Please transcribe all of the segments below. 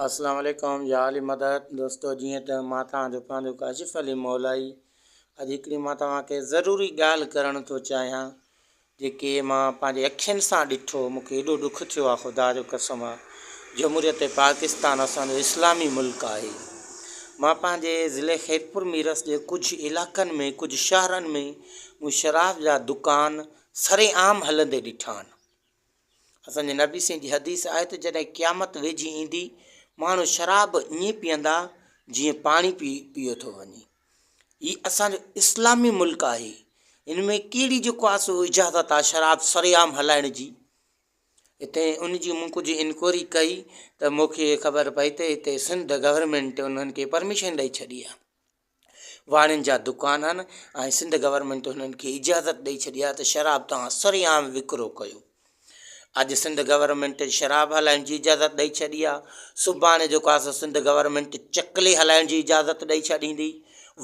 اسلام عليڪم يا علي مدد دوستو جيئن ته مان توهان جو پنهنجو ڪاشف علي مولائي اڄ هڪڙي مان توهان کي ضروري ڳالهه ڪرڻ ٿو چاهيان جيڪي مان پنهنجي اکين سان ڏٺو مون کي ايڏو ڏک ٿيو آهي خدا جو قسم آ جمهوريت پاڪستان اسان جو اسلامي ملڪ آهي مان پنهنجي ضلعي خيرپور ميرس جي ڪجهه علائقن ۾ ڪجهه شهرن ۾ مون شراب جا دڪان سرعام هلندي ڏٺا آهن اسان جي نبي سائين جي حديث آهي ته جڏهن قيامت ويجهي ايندي ماڻهو شراب ائين پيئندا جيئن پاڻي پي پيو ٿو وڃي. هي اسان جو اسلامي ملڪ آهي ان ۾ ڪهڙي جيڪو آهي سو اجازت آهي شراب سرعام هلائڻ جي. هتي ان جي مون ڪجهه انڪوائري ڪئي ته مون کي خبر پئي ته هتي سنڌ گورنمينٽ انهن کي پرميشن ڏئي ڇڏي آهي. واڻين جا دڪان آهن ۽ سنڌ گورنمينٽ هنن کي اجازت ڏئي ڇڏي آهي ته شراب توهان سرعام وڪرو ڪيو. اڄ سنڌ گورنمينٽ شراب هلائڻ جي اجازت ڏئي ڇڏي آهي، سڀاڻي جيڪو آهي سو سنڌ گورنمينٽ چڪلي هلائڻ جي اجازت ڏئي ڇڏيندي،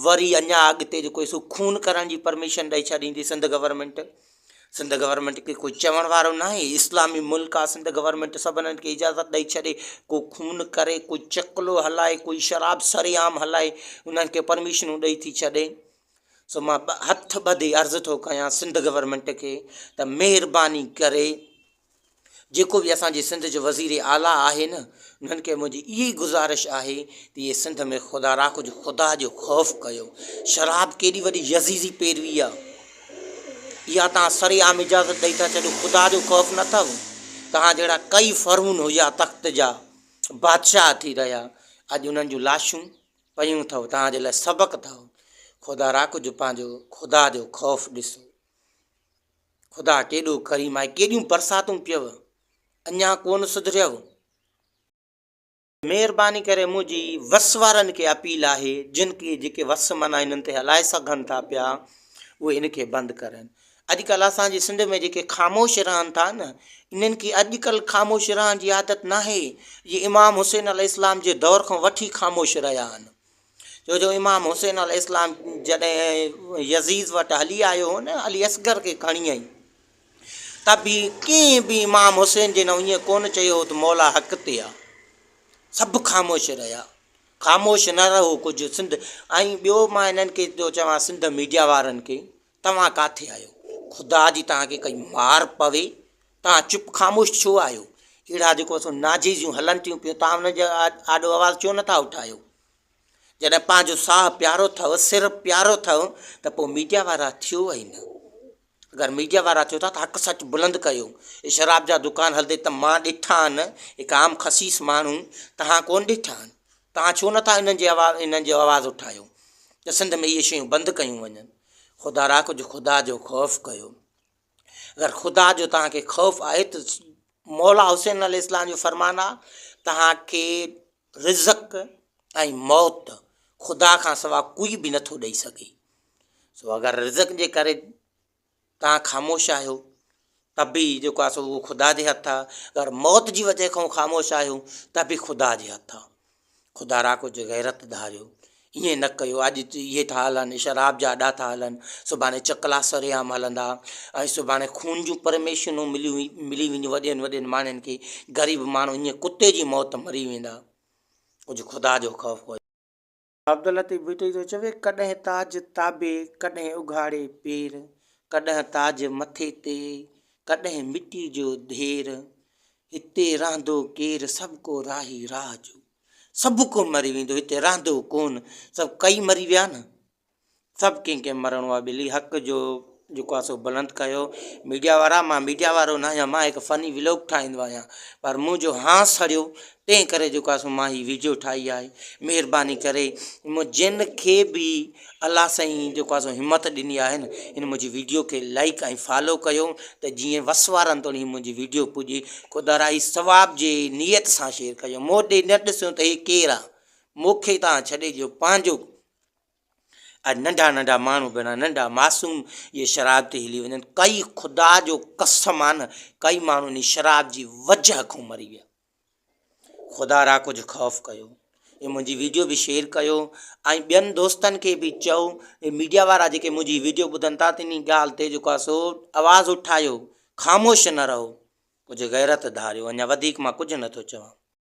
وري اڃا اڳتي جيڪو سو خون ڪرڻ جي پرميشن ڏئي ڇڏيندي سنڌ گورنمينٽ. سنڌ گورنمينٽ کي ڪوئي چوڻ وارو ناهي اسلامي ملڪ آ سنڌ گورنمينٽ سڀنن کي اجازت ڏئي ڇڏي ڪو خون ڪري ڪوئي چڪلو هلائي ڪوئي شراب سرعام هلائي انهن کي پرميشنون ڏئي ٿي ڇڏي سو مان هٿ ٻڌي عرض ٿو ڪيان سنڌ گورنمينٽ کي ته مهرباني ڪري جيڪو به اسان جي سنڌ جو وزير اعليٰ آهي نه انهن کي منهنجي اها ئي گذارش آهي ته اهي سنڌ ۾ خدا را ڪجهه خدا جو خوف ڪيو شراب ڪيڏي وڏي يزيزي پيروي آ اها توهان سري عام اجازت ڏئي ٿا ڇڏيو خدا جو خوف نه اٿو توهان جهڙا ڪئي فرعون هيا تخت جا بادشاهه ٿي رهيا اڄ انهن جون لاشون پيون اٿو توهان جي لاء سبق اٿو خدا را ڪجهه پنهنجو خدا جو خوف ڏسو خدا ڪيڏو ڪريم آهي، ڪيڏيون برساتون پيو، اڃا ڪونه سڌريو. مهرباني ڪري منهنجي وس وارن کي اپيل آهي جن کي جيڪي وس معنيٰ انهن تي هلائي سگهن ٿا پيا اهي ان کي بند ڪرن. اڄڪلهه اسان جي سنڌ ۾ جيڪي خاموش رهن ٿا نه انهن کي اڄڪلهه خاموش رهڻ جي عادت ناهي. اهي امام حسين عليه السلام جي دور کان وٺي خاموش رهيا آهن. ڇو جو امام حسين عليه السلام جڏهن يزيد وٽ هلي آيو هو نه علي اصغر کي کڻي آئي ته به ڪنهن به امام حسين جي نه ائين ڪونه چيو هو ته مولا حق تي آ. سڀ خاموش رهيا. خاموش نه رهو ڪجهه سنڌ ۽ ٻيو مان انهن کي ٿو چوان سنڌ ميڊيا وارن کي توهان ڪاٿي آهيو خدا جي توهان کي ڪئي مار پوي توهان چپ خاموش ڇو آهيو اهڙا جيڪو سو ناجيزيون هلن ٿيون پيون توهان انهن جي آڏو آواز ڇو نٿا اٺايو جڏهن پنهنجو ساهه پيارو اٿو سر پيارو اٿو ته پوء ميڊيا وارا ٿيو ئي نه اگر ميڊيا وارا ٿيو ٿا ته حق سچ بلند ڪيو شراب جا دڪان هلندي ته مان ڏٺا آهن هڪ عام خسيس ماڻهو توهان ڪون ڏٺا آهن توهان ڇو نٿا انهن جي آواز انهن جو آواز اٺايو ته سنڌ ۾ اهي شيون بند ڪيون وڃن خدا را ڪجهه خدا جو خوف ڪيو اگر خدا جو توهان کي خوف آهي ته مولا حسين عليه السلام جو فرمان آ توهان کي رزق ۽ موت خدا کان سوا ڪوئي به نٿو ڏئي سگهي سو اگر رزق جي ڪري توهان خاموش آهيو ته به جيڪو آهي سو اهو خدا جي هٿ آهي اگر موت جي وجه کان خاموش آهيو ته به خدا جي هٿ آهي خدا را ڪجهه غيرت ڌاريو ائين نه ڪيو اڄ اهي ٿا هلن شراب جا اڏا ٿا هلن سڀاڻي چڪلا سرعام هلندا ۽ سڀاڻي خون جون پرميشنون مليون ملي وينديون وڏين وڏين ماڻهن کي غريب ماڻهو ائين ڪتي جي موت مري ويندا ڪجهه خدا جو خوف ڪيو. عبداللطيف ڀٽي ٿو چوي، ڪڏهن تاج تابي، ڪڏهن اگهاڙي پير، ڪڏهن تاج مٿي تي، ڪڏهن مٽي جو ڍير، هتي رهندو ڪير، سڀ ڪو راهي راهه جو. سڀ ڪو مري ويندو، هتي رهندو ڪونه. سڀ ڪئي مري ويا نه. سڀ ڪنهن کي مرڻو آهي ٻلي حق جو جيڪو آهي سو بلند ڪيو ميڊيا وارا مان ميڊيا وارو نه آهيان مان هڪ فني ولاگ ٺاهيندو آهيان پر منهنجو هانء سڙيو تنهن ڪري جيڪو آهي سو مان هي ويڊيو ٺاهي آهي مهرباني ڪري جن کي به الله سائين جيڪو آهي سو همت ڏني آهي نه ان منهنجي ويڊيو کي لائڪ ۽ فالو ڪيو ته جيئن وس وارن توڻي منهنجي ويڊيو پڄي خدا را هي ثواب جي نيت سان شيئر ڪيو مون ڏي نه ڏسو ته هي ڪير آهي مون کي تان ڇڏي ڏيو پنهنجو اڄ ننڍا ننڍا ماڻهو بنا ننڍا معصوم اهي شراب تي هلي وڃن ڪئي خدا جو قسم آ نه ڪئي ماڻهو انهي شراب جي وجه کان مري ويا خدا را ڪجهه خوف ڪيو هي منهنجي ويڊيو به شيئر ڪيو ۽ ٻين دوستن کي به چئو هي ميڊيا وارا جيڪي منهنجي ويڊيو ٻڌن ٿا تنهي ڳالهه تي جيڪو آ سو آواز اٺايو خاموش نه رهو ڪجهه غيرت ڌاريو اڃا وڌيڪ مان ڪجهه نٿو چوان.